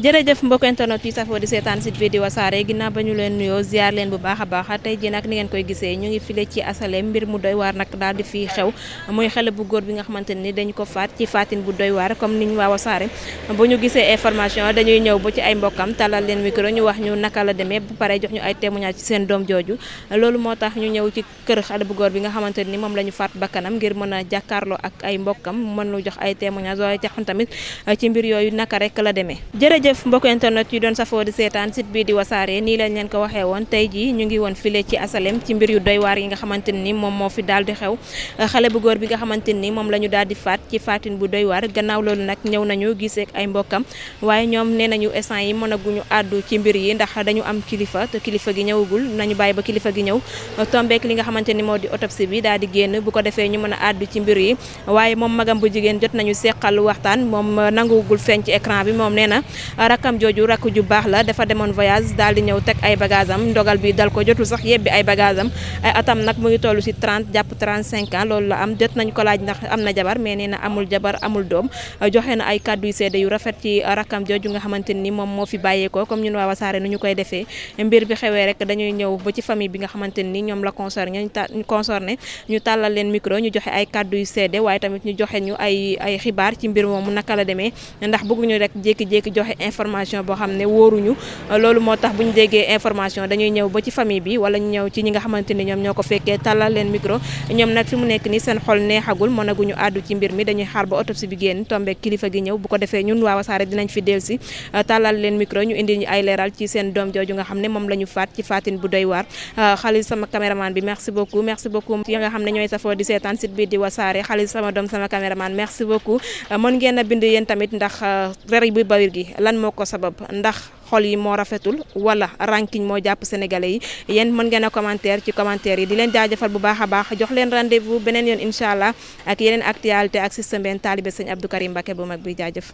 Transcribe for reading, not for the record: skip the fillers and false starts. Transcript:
jërëjëf mbokk internet yi safoo di seetaan site bi di wasaare ginnaaw ba ñu leen nuyoo ziar leen bu baax a baax tey ji nag ni ngeen koy gisee ñu ngi file ci asalem mbir mu doy waar nag daal di fii xew muy xale bu góor bi nga xamante ni dañu ko faat ci faatin bu doy waar comme niñ waa wasaare bu ñu gisee information dañuy ñëw ba ci ay mbokkam talal leen micro ñu wax ñu naka la demee bu paree jox ñu ay témoignage ci seen doom jooju loolu moo tax ñu ñëw ci kër xale bu góor bi nga xamante ni moom la ñu faat bakkanam ngir mën a jàkkaarloo ak ay mbokkam mën lu jox ay témoignage waaye taxoon tamit ci mbir yooyu naka rek la demee jërëjëf mbokk internet yu doon safoo di seetaan site bii di wasaare nii lañ leen ko waxee woon tey jii ñu ngi woon file ci asalem ci mbir yu doy waar yi nga xamante ni moom moo fi daal di xew xale bu góor bi nga xamante ni moom la ñu daal di faat ci faatin bu doy waar gannaaw loolu nag ñëw nañu gisee ak ay mbokkam waaye ñoom nee nañu instant yi mënaguñu àddu ci mbir yi ndax dañu am kilifa te kilifa gi ñëwagul nañu bàyyi ba kilifa gi ñëw tombeek li nga xamante ni moo di autopsie bi daal di génn bu ko defee ñu mën a àddu ci mbir yi waaye moom magam bu jigéen jot nañu seqal waxtaan moom nanguwugul feeñ ci écran bi moom nee na rakkam jooju rakk ju baax la dafa demoon voyage daal di ñëw teg ay bagage am ndogal bi dal ko jotul sax yebbi ay bagage am ay atam nag mu ngi toll si 30 jàpp 35 ans loolu la am jot nañ ko laaj ndax am na jabar mais nee na amul jabar amul doom joxe na ay kàddu yu seede yu rafet ci rakkam jooju nga xamante ni moom moo fi bàyyeekoo comme ñun waa wasaare nu ñu koy defee mbir bi xewee rek dañuy ñëw ba ci famille bi nga xamante ni ñoom la concerné ñu tàllal leen micro ñu joxe ay kàddu yu seede waaye tamit ñu joxe ñu ay xibaar ci mbir moomu naka la demee ndax bëgguñu rek jékki-jékki joxe information boo xam ne wóoruñu loolu moo tax bu ñu déggee information dañuy ñëw ba ci famille bi wala ñu ñëw ci ñi nga xamante ni ñoom ñoo ko fekkee tàllal leen micro ñoom nag fi mu nekk ni seen xol neexagul mënaguñu àddu ci mbir mi dañuy xaar ba autopsie bi génn tombeek kilifa gi ñëw bu ko defee ñun waa wasaare dinañ fi dellu si tàllal leen micro ñu indi ñu ay leeral ci seen doom jooju nga xam ne moom la ñu faat ci faatin bu doy waar Xalil sama caméraman bi merci beaucoup yi nga xam ne ñooy safoo di seetaan site bi di wasaare Xalil sama doom sama caméraman merci beaucoup mën ngeen a bind yéen tamit ndax rey bu bawir gi lan moo ko sabab ndax xol yi moo rafetul wala ranking moo jàpp sénégalais yi yéen mën ngeen a commentaire ci commentaire yi di leen jaajëfal bu baax a baax jox leen rendez-vous beneen yoon incha allah ak yeneen actualité ak système benn taalibe sëñ Abdou Karim Mbacké bu mag bi jaajëf